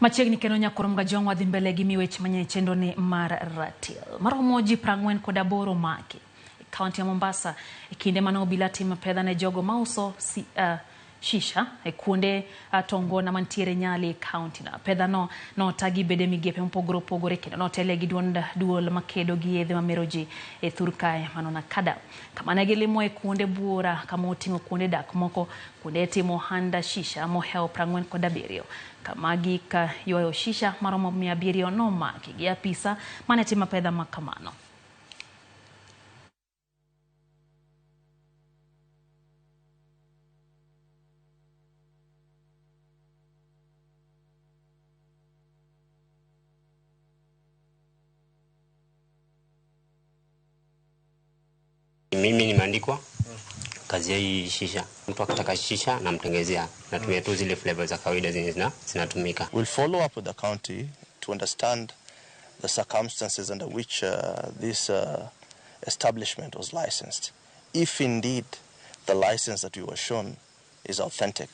Machiegni kendo nyakorom gajwang' wadhi mbele gi miwech manyien chenro ni mar ratil. Maromo ji 48 omaki e kaunti ya Mombasa e kinde mane obila timo pedha ne jogo mauso shisha e kuonde tongona mantiere Nyali e kaunti no. Pedha no nota gi bede migepe mopogore opogore kendo notele gi duond duol makedo gi yedhe mamero ji e thur kae mano NACADA. Kama ne gilimo e kuonde buora kama oting'o kuonde dak moko, kuonde timo ohand shisha mohewo 47. Kama gik ywayo shisha maromo 700 nomaki gi apisa mane timo apedha ma kamano. Mimi nimeandikwa kazi ya hii shisha. Mtu akitaka shisha namtengezea, natumia tu zile flavor za kawaida zenye zinatumika. We'll follow up with the county to understand the circumstances under which this establishment was licensed. If indeed the license that we were shown is authentic,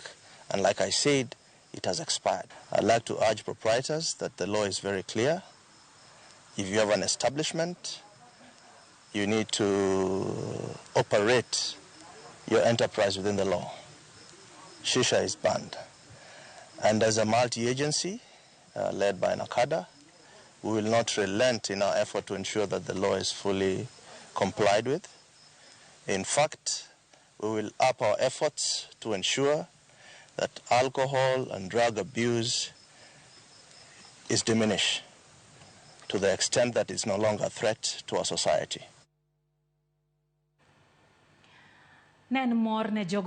and like I said, it has expired. I'd like to urge proprietors that the law is very clear. If you have an establishment, you need to operate your enterprise within the law. Shisha is banned. And as a multi-agency led by NACADA, we will not relent in our effort to ensure that the law is fully complied with. In fact, we will up our efforts to ensure that alcohol and drug abuse is diminished to the extent that it's no longer a threat to our society. Ne en mor ne jogo